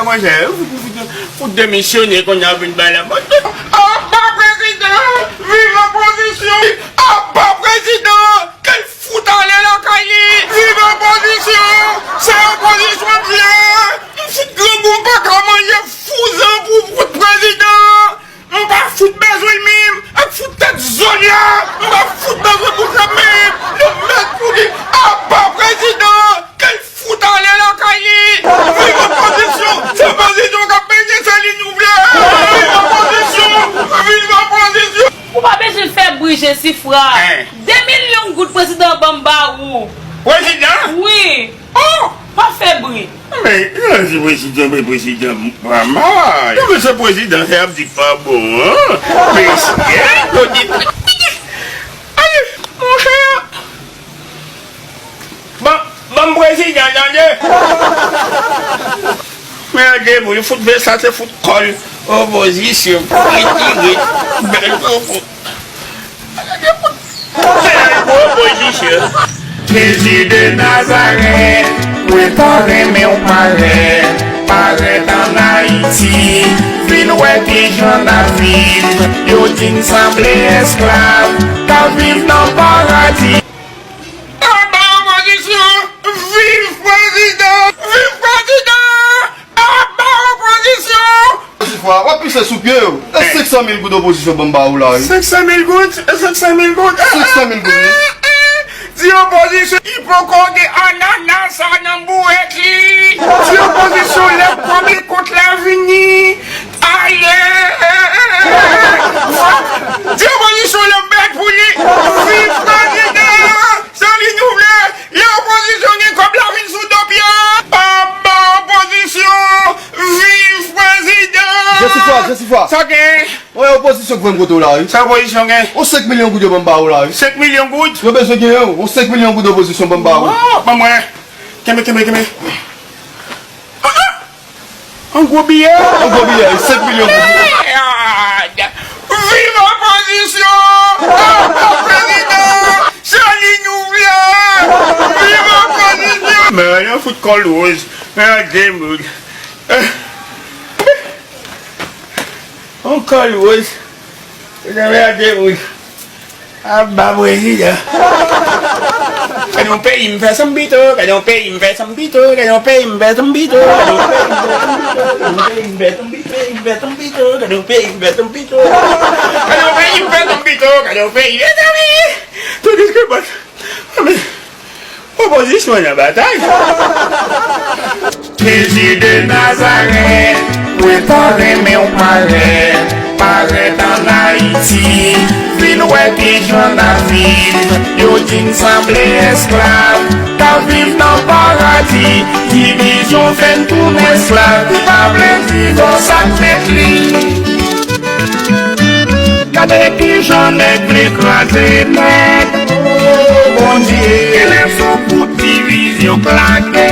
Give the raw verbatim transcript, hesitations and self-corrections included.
Monchè, fout demisyone kounye a vin bay la. Apa prezidan! Viv opozisyon! Apa prezidan! Ke l fout ale lakay li! Viv opozisyon! Se opozisyon m vle! M fout grangou m pa ka manje fouzan pou fout prezidan! M pa fout bezwen l menm ak fout tèt zòn yo. M pa fout bezwen bouch la menm. Yo mèt pou li. Apa prezidan! Ke l fout ale lakay li! Viv opozisyon! Se opozisyon k ap benyen, se li nou vle! Viv opozisyon! Viv opozisyon! Ou pa bezwen fè bri, Jesifra. Hein? De milyon goud prezidan ban m ba ou. Prezidan? Wi. Oh! Pa fè bri. Men, jan di prezidan, men prezidan pa mal. Non, men se prezidan, se ap di pa bon, an? Mesye, yo di, ale, monchè. Ban, ban m prezidan, tande. Men an de moun, fout vè sa, se fout kòl opozisyon. Rit, rit, bèl konpon. Bèl konpon. Jezi de Nazarèt, mwen ta renmen w parèt, parèt ann Ayiti, vin wè kijan n ap viv. Yo di n sanble esklav, k ap viv nan paradi. Anba opozisyon, viv prezidan! Viv prezidan! Anba opozisyon! Ti fwa, w ap pise sou pye yo. E senk san mil goud opozisyon ban m ba ou la, wi. Senk san mil goud? E senk san mil goud? Senk san mil goud, wi. Di opozisyon, li poko gen anana sa nan bouwèt li. Di opozisyon, lè pwòp li kont la vini. Ale! Di opozisyon, lè bèt pou li. Viv prezidan! Se li nou vle! Lè opozisyon gen kòb la vin sou do pye! Anba opozisyon! Viv prezidan! Jesifwa, Jesifwa. Sa gen? Mwen, opozisyon k voye m kote w la, wi. Sa opozisyon gen? On senk milyon goud yo ban m ba ou la, wi. Senk milyon goud? Yo bezwen genyen w. On senk milyon goud opozisyon ban m ba ou. Oh, ban mwen. Kenbe, kenbe, kenbe. Ah, ah! On gwo biyè. On gwo biyè, senk milyon goud. Mèd! Viv opozisyon! Anba prezidan! Se li nou vle! Viv opozisyon! Men yon fout kòl wòz. Men yon de moun. On kòl wòz. Men yon de moun. Anba prezidan. Gade yon peyi m fè sanm pito, gade yon peyi m fè sanm pito, gade yon peyi m fè sanm pito, gade yon peyi m fè sanm pito, gade yon peyi m fè sanm pito, gade yon peyi m fè sanm pito, gade yon peyi m fè sanm pito, gade yon peyi m fè sanm pito, gade yon peyi, mezanmi! Tandis que bon, men, opozisyon nan batay. Jezi de Nazarèt, mwen ta renmen w parèt, parèt ann Ayiti, vin wè kijan n ap viv. Yo di n sanble esklav, k ap viv nan paradi. Divizyon fè n tounen esklav, ki pa vle viv sa k mèt li. Gade kijan nèg vle kraze nèg. O Bondye, genlè se on kout divizyon k lage.